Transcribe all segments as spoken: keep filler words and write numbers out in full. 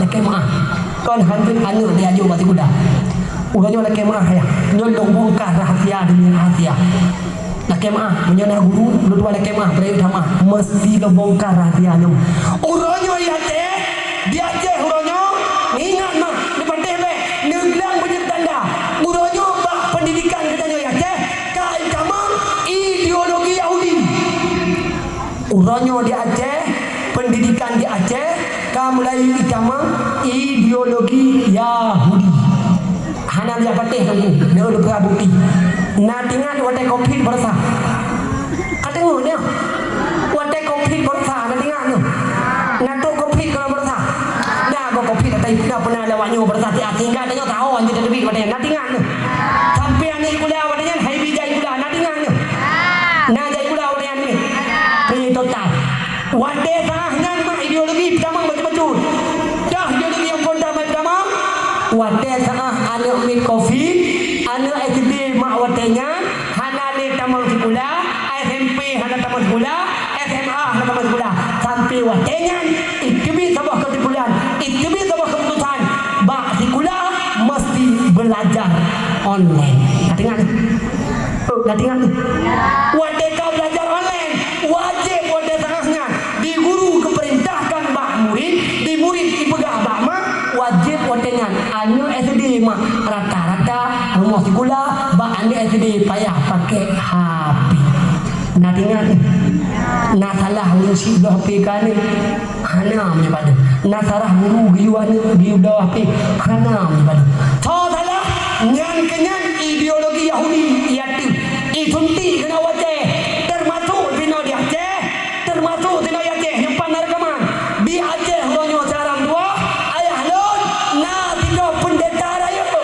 Lakèe meu'ah. Kon han jeuet aneuk jiajoh bak sikula. Uroe nyoe lakèe meu'ah yah. Nyoe lôn bongkar rahasia demi rahasia. Lakèe meu'ah, meunyoe na guru, lôn tuan lakèe meu'ah, bri tamah. Meusti lôn bongkar rahasia nyoe. Uroe nyoe i Aceh, di Aceh uroe nyoe, ingat mah, neupatéh bèk, neuglang beujeuet tanda. Uroe nyoe bak peundidikan geutanyoe i Aceh, ka itamong ideologi Yahudi. Uroe nyoe di Aceh, peundidikan di Aceh ka mulai itamong ideologi Yahudi. Hana jak patéh Teungku, nyoe lôn peugah bukeuti. Na teuingat watèe covid baroesa? Ka deungö nyoe? Watèe covid baroesa, na teuingat nyoe? Na trôk covid keu baroesa? Na go covid, tapi na peuna lewat nyoe baroesa, tiap tingkat nyoe tahu anjing teubiet watèe. Na teuingat nyoe? Sampai aneuk sikula watèe nyan, hai bi jai sikula, na teuingat nyoe? Na jai sikula watèe nyan, mi? Pi total. Watèe saah nyan mak ideologi peutamong bacut-bacut. Dah ideologi nyang phon damai peutamong. Watèe saah aneuk miet covid, aneuk S D mak watèe nyan hana lé tamong sikula, S M P hana tamong sikula, S M A hana tamong sikula. Sampai watèe nyan, iteubiet saboh keusimpulan, iteubiet saboh keuputusan, bak sikula meusti beulajar online. Ka teuingat? Oh, na teuingat nyoe? Watèe ka beulajar online, wajéb watèe saah nyan di guru geupeurintahkan bak murit, di murit ipeugah bak mak, wajéb watèe nyan aneuk S D mak rata-rata rumoh sikula bak aneuk S D payah pakèk H P. Na teuingat nyoe? Na salah ureueng sibloe H P keu aneuk? Hana meunyoe padub. Na salah guru geuyue aneuk geuyue bloe H P? Hana meunyoe padub. Soe salah? Nyan keuh nyan ideologi Yahudi, yaitu isuntik keunoe u Aceh, teumasok sinoe di Aceh, teumasok sinoe di Aceh, nyimpan na reukaman. Di Aceh uroe nyoe cara meutuwah, ayah lôn na sidroe peundeta rayeuk.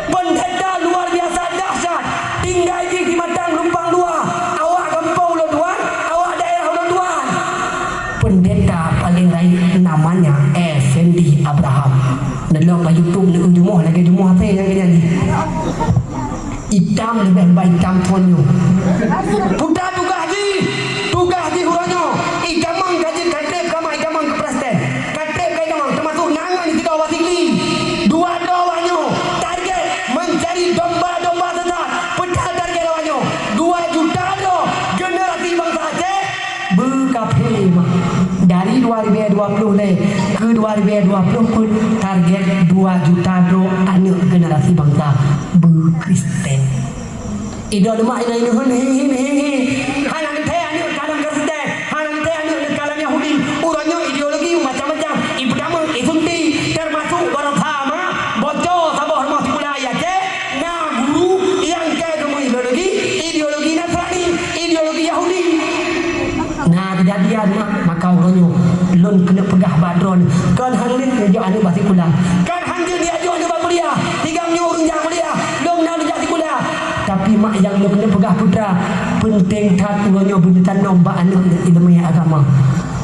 Peundeta luar biasa dahsyat, tinggai jih di Matang Lumpang Dua, awak gampông ulôn tuan, awak daerah ulôn tuan. Peundeta paleng rayeuk namanya Effendi Abraham. Neulok bak YouTube, neueu jumuh lagèe jumuh até nyang keunyan jih. Itam leubeh ba itam phon nyoe. Peue tugaih jih? Tugaih jih uroe nyoe itamong ka jeuet, ka trép ka mak itamong keu Palestin. Ka trép ka itamong, teumasok na ngon sidroe Wasigli. Dua droe awak nyoe target mencari domba-domba sesat. Peue target awak nyoe? Dua juta droe generasi bansa Aceh beukafé mak. Dari dua ribèe dua ploh lhèe keu dua ribèe dua ploh peuet, target dua juta droe aneuk generasi bansa beukristen. Idol mak inai neuheun hing, hing, hing, hing. Hana geuthèe aneuk ka lam Kristen, hana geuthèe aneuk ka lam Yahudi. Uroe nyoe ideologi macam-macam. Ipeutamong, isuntik, teumasok baroesa mak, boco saboh rumoh sikula i Aceh, na guru nyang ka geumeu ideologi, ideologi Nasrani, ideologi Yahudi. Na keujadian mak, maka uroe nyoe lôn keuneuk peugah bak droeneuh, kon han lé neujok aneuk bak sikula. Kon han jeuet neujok aneuk bak kuliah. Tigam nyoe ureueng jak kuliah, lom na neujak sikula. Tapi mak, nyang lôn keuneuk peugah putra, peunteng that uroe nyoe beuneutanong bak aneuk ileumèe agama.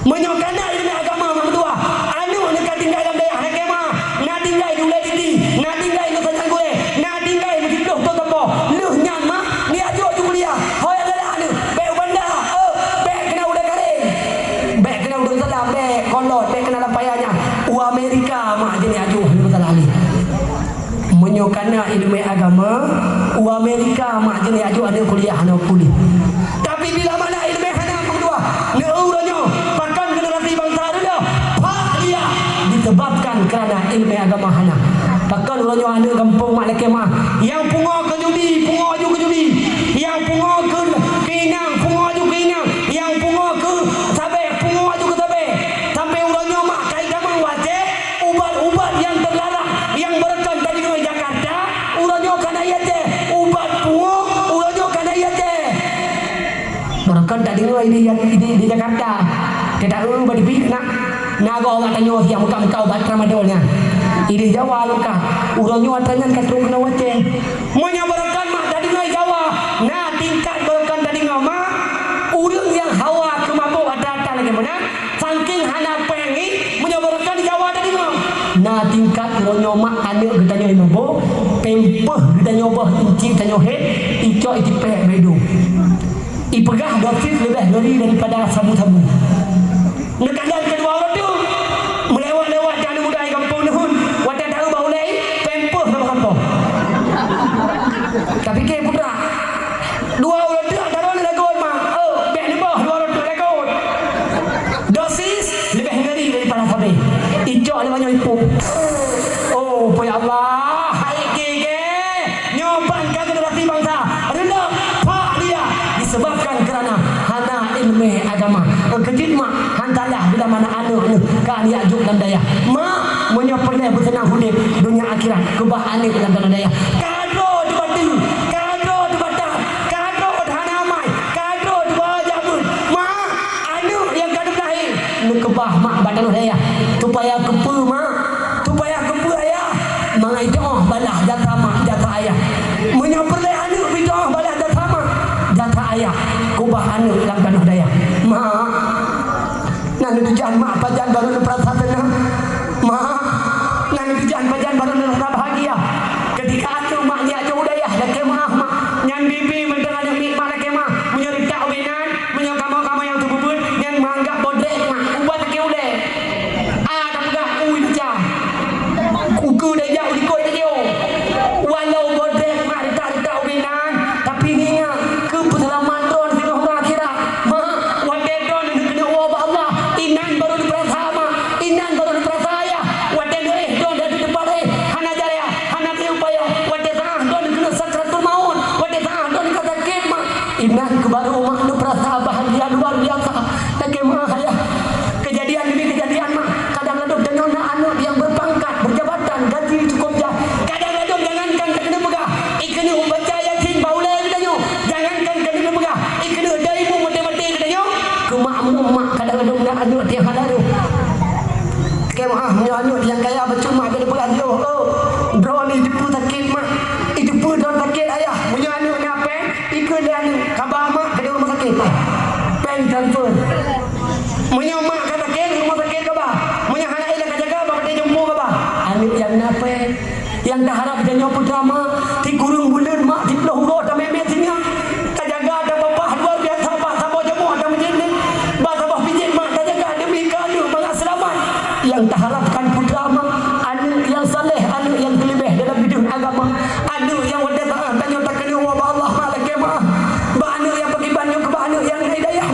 Meunyoe ka na ileumèe agama mak meutuwah, aneuk neuh ka tinggai lam dayah Haikema, na tinggai di Ulèe Titi, na tinggai di Sajan Gurèe, na tinggai meusiplôh thôn sapo. Lheueh nyan mak, neujak jok ju kuliah. Ho nyang galak aneuk, bèk u Banda, eh, bèk keunan u Dayeh Kareng. Bèk keunan u Darussalam, bèk, kolot, bèk keunan lam paya nyan. U Amerika mak jih neujak jok, hana masalah lé. Meunyoe ka na ileumèe agama, u Amerika mak jih neujak jok aneuk kuliah, hana peue lé. Tapi bila mana ileumèe hana meutuwah, neueu uroe nyoe, pakon generasi bansa reuloh, pak dia disebabkan kerana ileumèe agama hana. Pakon uroe nyoe aneuk gampông mak lakèe meu'ah, nyang pungo keu judi, pungo aju keu judi, nyang pungo keu, keu inong, pungo aju keu inong, nyang pungo keu sabé, pungo aju keu sabé. Sampai uroe nyoe mak ka itamong u Aceh, ubat-ubat nyang teularang, nyang beureukan tadeungoe Jakarta, uroe nyoe ka na i Aceh. Ubat pungo, uroe nyoe ka na i Aceh. Beureukan tadeungoe di, di, di Jakarta. Teuta eu bak TV na, na goe awak tanyoe siang muka-muka ubat tramadol nyan. Idéh Jawa lôn ka. Uroe nyoe atra nyan ka trok keunoe u Aceh. Meunyoe beureukan mak tadeungoe Jawa, na tingkat beureukan tadeungoe mak, ureueng nyang hawa keu mabök atra-atra lagèe meunan, sangking hana péng jih, meunyoe beureukan Jawa tadeungoe. Na tingkat uroe nyoe mak aneuk geutanyoe mabök, pampers geutanyoe boh, inci tanyoe hét, icok icipèk bak idông. Ipeugah dosis leubeh ngeri daripada sabu-sabu. Neukadang keudua uroe teuk, meulewat-lewat di aneuk Tapike putra, dua uroe teuk ata droeneuh lagot, mak. Oh, bèk neuboh dua uroe teuk lagot. Dosis leubeh ngeri daripada sabé. Icok lé banyoe ipuk. Oh, pui Allah, hai kike. Nyoe ban ka generasi bansa reunong, pak dia, disebabkan kerana hana ileumèe agama. Keujeuet mak, hantalah bila mana aneuk neuh ka jak jok lam dayah. Mak, meunyoe peureulèe beuseunang udép donya akhirat, keubah aneuk lam tanoh dayah. Ka droe teubateu, ka droe teubatat, ka droe hana amai, ka droe teubajabeuen. Mak, aneuk nyang ka neulahé neukeubah mak bak tanoh dayah. Supaya keupeue mak? Supaya keupeue ayah? Mangat jiteu'oh balah jasa mak, jasa ayah. Meunyoe peureulèe aneuk jiteu'oh balah jasa mak, jasa ayah, keubah aneuk lam tanoh dayah. Mak, na neutujan mak pajan barô neupeurasa seunang. Mak, na neutujan pajan barô neurasa bahagia. Keutika aneuk mak jak jok u dayah, lakèe meu'ah mak. Nyan bibi mantong aneuk miet mak lakèe meu'ah. Meunyoe reutak ubé nan, meunyoe kamoe-kamoe nyang teupeubuet, nyan meuanggab bodrek mak. Ubat lakèe ulèe. Ah, tapeugah ui macam. Ukeue dayah u likot tajok. Walau bodrek mak reutak-reutak ubé nan, tapi ingat, keu peuseulamat droe singoh uroe akhirat. Mak, watèe droeneuh keuneuk woe bak Allah, inan barô neupeurasa mak, inan barô neupeurasa ayah. Watèe neuéh droeneuh di teumpat éh, hana jaya, hana teuupaya. Watèe saat droeneuh keuneuk sakratul maut, watèe saat droeneuh ka sakét mak, inan keuh barô mak neupeurasa bahagia luar biasa. Lakèe meu'ah ayah. Keujadian demi keujadian mak. Kadang ladôm tanyoe na aneuk nyang beupangkat, beujabatan, gaji cukôp jai. Kadang ladôm jangankan ka keuneuk peugah, i keuneuk baca Yasin bak ulèe geutanyoe. Jangankan ka keuneuk peugah, i keuneuk daimu maté-maté geutanyoe. Keu makmum mak kadang ladôm na aneuk nyang hana rôh. Lakèe meu'ah, meunyoe aneuk nyang kaya bacut mak ka neupeugah lé, "Oh, droeneuh jiteupeue sakét mak, jiteupeue droeneuh sakét ayah." Meunyoe aneuk na pèng, ikheun lé aneuk, kaba mak keudéh rumoh sakét. Pèng transfer. Meunyoe mak ka sakét, rumoh sakét kaba. Meunyoe hana éh lé ka jaga, bak watèe jumpa kaba. Aneuk nyang na pèng, nyang taharap geutanyoe putra mak, sikureueng buleuen mak, siplôh uroe tamè-mè sinyak. Tajaga, tapapah luar biasa, bak saboh jamoe tameujieb, bak saboh pijiet mak tajaga demi keu aneuk mangat seulamat. Nyang taharapkan putra mak, aneuk nyang saleh, aneuk nyang teuleubeh dalam bidang agama, aneuk nyang watèe saat tanyoe takeuneuk woe bak Allah mak lakèe meu'ah. Bak aneuk nyang pakriban nyoe keu bak aneuk nyang na i dayah.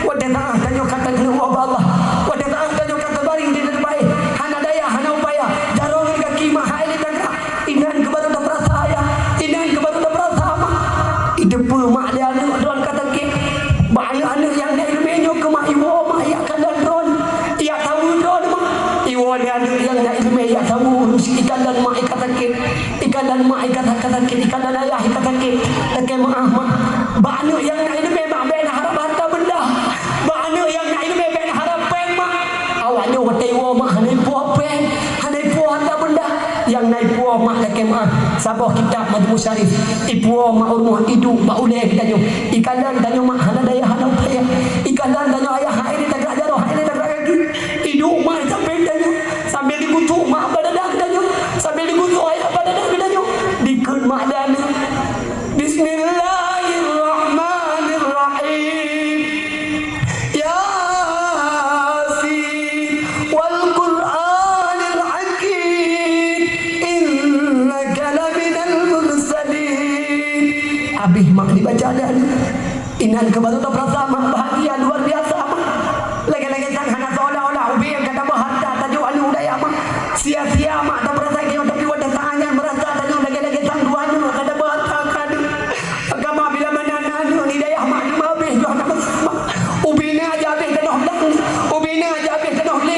Watèe saat tanyoe ka takeuneuk woe bak Allah, watèe saat tanyoe ka teubaring di teumpat éh, hana daya, hana upaya, jaroe ngon gaki mak hai lé tagerak. Inan keuh barô tapeurasa ayah, inan keuh barô tapeurasa mak. Jiteupeue mak lé aneuk droeneuh ka sakét. Bak aneuk-aneuk nyang na ileumèe nyoe keuh mak, iwoe mak jak kalon droeneuh, jak saweue droeneuh mak. Iwoe lé aneuk nyang na ileumèe jak saweue ureueng syiek, ikalon mak i ka sakét. Ikalon mak i ka, ka sakét, ikalon ayah i ka sakét. Lakèe meu'ah mak. Bak aneuk nyang na ileumèe mak bèk neuharap harta beunda. Bak aneuk nyang na ileumèe bèk neuharap pèng mak. Awaknyoe watèe iwoe mak hana ipuwoe pèng, hana ipuwoe harta beunda. Nyang na ipuwoe mak lakèe meu'ah, saboh kitab Majmu' Syarif. Ipuwoe mak u rumoh, iduek bak ulèe geutanyoe. Ikalon tanyoe mak hana daya hana upaya. Ikalon tanyoe ayah hai lé tagerak jaroe, hai lé tagerak gaki. Iduek mak i sampéng tanyoe, sambil digusok mak bak dada geutanyoe, sambil digusok ayah bak dada geutanyoe. Dikheun mak lé aneuk, "Bismillahirrahmanirrahim. Yasin, wal Qur'anil hakim, innaka laminal mursalin." Abéh mak dibaca lé aneuk. Inan keuh barô tapeurasa mak bahagia luar biasa mak. Lagèe-lagèe sang hana seolah-olah ubé nyang ka tabeuharta tajok aneuk u dayah mak. Sia-sia mak tapeurasa nyoe, tapi watèe saat nyan meurasa tanyoe lagèe-lagèe sang dua aneuk ka tabeuharta keu aneuk. Agama bila mana na aneuk di dayah mak, cuma abéh jih hana meusah mak. Ubé na aja abéh tanoh blang, ubé na aja abéh tanoh lé.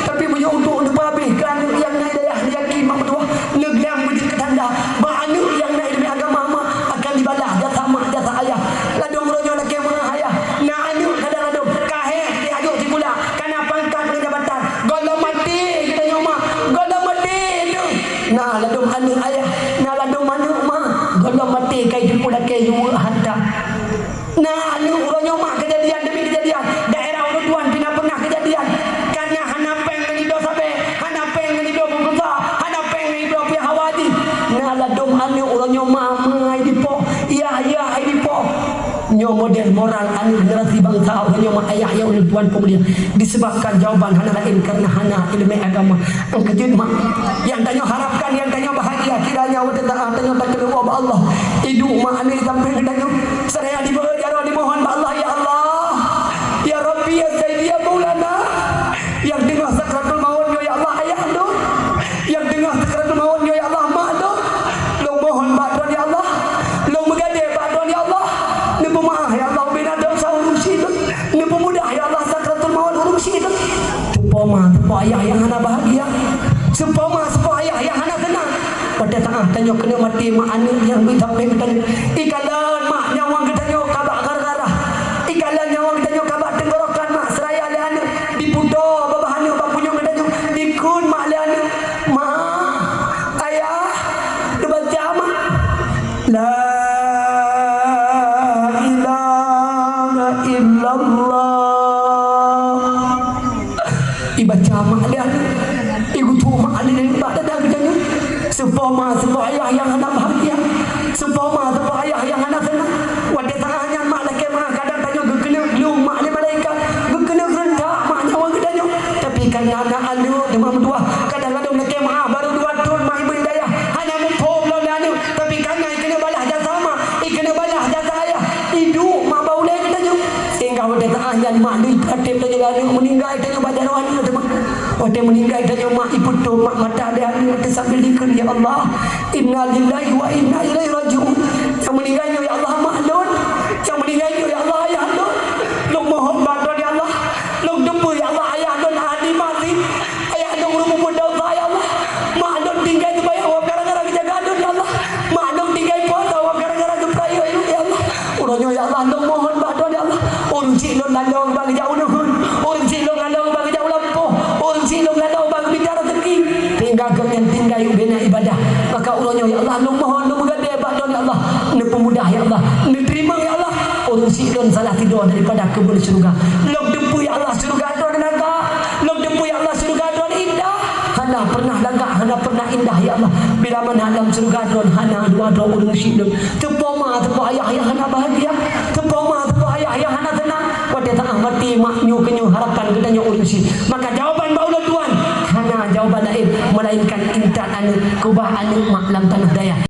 Tapi meunyoe untuk neupeuabéh keu aneuk nyang na di dayah, yakin mak meutuwah, neuglang beujeuet keu tanda bak aneuk nyang na ileumèe agama mak akan dibalah jasa mak, jasa ayah. Ladôm uroe nyoe lakèe meu'ah ayah, na aneuk kadang ladôm ka hék di ajok sikula, ka na pangkat ngon jabatan, gohlom maté geutanyoe mak, gohlom maté teuh. Na ladôm aneuk ayah, na ladôm aneuk mak, gohlom maté ka jiteupeue lakèe jiweuek harta. Na aneuk uroe nyoe mak keujadian demi keujadian. Daerah ureueng tuan pih na peunah keujadian. Ka na hana pèng ngon jidroe sabé, hana pèng ngon jidroe bungkusa, hana pèng ngon jidroe piah hawa jih. Na ladôm aneuk uroe nyoe mak, mak ai dipoh, yah, yah ai dipoh. Nyoe model moral aneuk generasi bansa uroe nyoe mak, ayah nyang ulôn tuan peumulia. Disebabkan jawaban hana laén karena hana ileumèe agama. Keujeuet mak. Nyang tanyoe harapkan, nyang tanyoe bahagia. Akhé-akhé nyoe watée taát tanyoe takeuneuk woe bak Allah. Iduek mak aneuk sampéng geutanyoe. Seuraya dibeuet jaroe dimohon bak Allah, "Ya Allah, ya Rabbi, ya Sayyidi, ya Maulana." Nyang teungoh sakratul maut nyoe, ya Allah, ayah lôn. Nyang teungoh sakratul maut nyoe, ya Allah, mak lôn. Lôn mohon bak Droen, ya Allah. Lôn meugadée bak Droen, ya Allah. Neupeumaáh, ya Allah, ubena desya ureuëng syiek lôn. Neupumudah, ya Allah, sakratul maut ureuëng syiek lôn. Seupoma, seupoma ayah nyang hana bahagia. Seupoma, seupoma ayah nyang hana seunang. Watée taát tanyoe keuneuk maté mak aneuk nyang beuet sampéng geutanyoe. Ikalon mak nyawöng geutanyoe ka bak gara-gara. Ikalon nyawöng geutanyoe ka bak teunggorokan mak seuraya lé aneuk. Diputoe babah aneuk bak punyueng geutanyoe. Dikheun mak lé aneuk. "Ma, ayah, neubaca mak." La ilaha illallah. Ibaca mak lé aneuk, igeutuek mak lé aneuk bak dada geutanyoe. Seupoma, seupoma ayah nyang hana bahagia. Seupoma, seupoma ayah nyang hana seunang. Watée taát nyan mak lakée meu'ah, kadang tanyoe geukeuneuk lôn mak lé malaikat, geukeuneuk reuntak mak nyawöng geutanyoe. Tapi kareuna na aneuk teuma meutuah, kadang-kadang lakée meu'ah barô dua thon mak imeung dayah, hana muphom lom lé aneuk. Tapi kareuna ikeuneuk balaih jasa mak, ikeuneuk balaih jasa ayah, iduek mak bak ulée geutanyoe. Sehingga watée taát nyan mak lheueh ka treb tanyoe lé aneuk, meuninggai tanyoe bak jaroe aneuk teuma. Watée meuninggai tanyoe mak, ipeutôp mak mata lé aneuk watée sambil dikheun, "Ya Allah, inna lillahi wa inna ilaihi raji'un." Nyang meuninggai nyoe, ya Allah, mak lôn. Nyang meuninggai nyoe, ya Allah, ayah lôn. Lôn mohon bak Droen, ya Allah. Lôn teupeue, ya Allah, ayah lôn ahli maksiat. Ayah lôn ureuëng mubuet desya, ya Allah. Mak lôn tinggai seumayang wab gara-gara geujaga lôn, ya Allah. Mak lôn tinggai puasa wab gara-gara geupeurayeuk lôn, ya Allah. Uroe nyoe, ya Allah, lôn mohon bak Droen, ya Allah. Ureuëng syiek lôn laloe bak geujak u neuheun. Ureuëng syiek lôn laloe bak geujak u lampôh. Ureuëng syiek lôn laloe bak geumita raseuki. Sehingga gobnyan tinggai ubena ibadah. Maka uroe nyoe, ya Allah, lôn mohon, lôn meugadée bak Droen, ya Allah. Neupeumudah, ya Allah. Neuteurimong, ya Allah. Ureuëng syiek lôn salah sidroe daripada keubeuen syeuruga. Lôn teupeue, ya Allah, syeuruga droe neuraka. Lôn teupeue, ya Allah, syeuruga droe indah. Hana pernah lagak, hana pernah indah, ya Allah. Bila mana lam syeuruga droe hana dua droe ureuëng syiek lôn. Seupoma, seupoma ayah nyang hana bahagia. Seupoma, seupoma ayah nyang hana seunang. Watée taát maté mak nyoe keuh nyoe harapan geutanyoe ureuëng syiek. Maka jawaban bak ulôn tuan, hana jawaban laén melainkan intat aneuk, keubah aneuk mak lam tanoh dayah.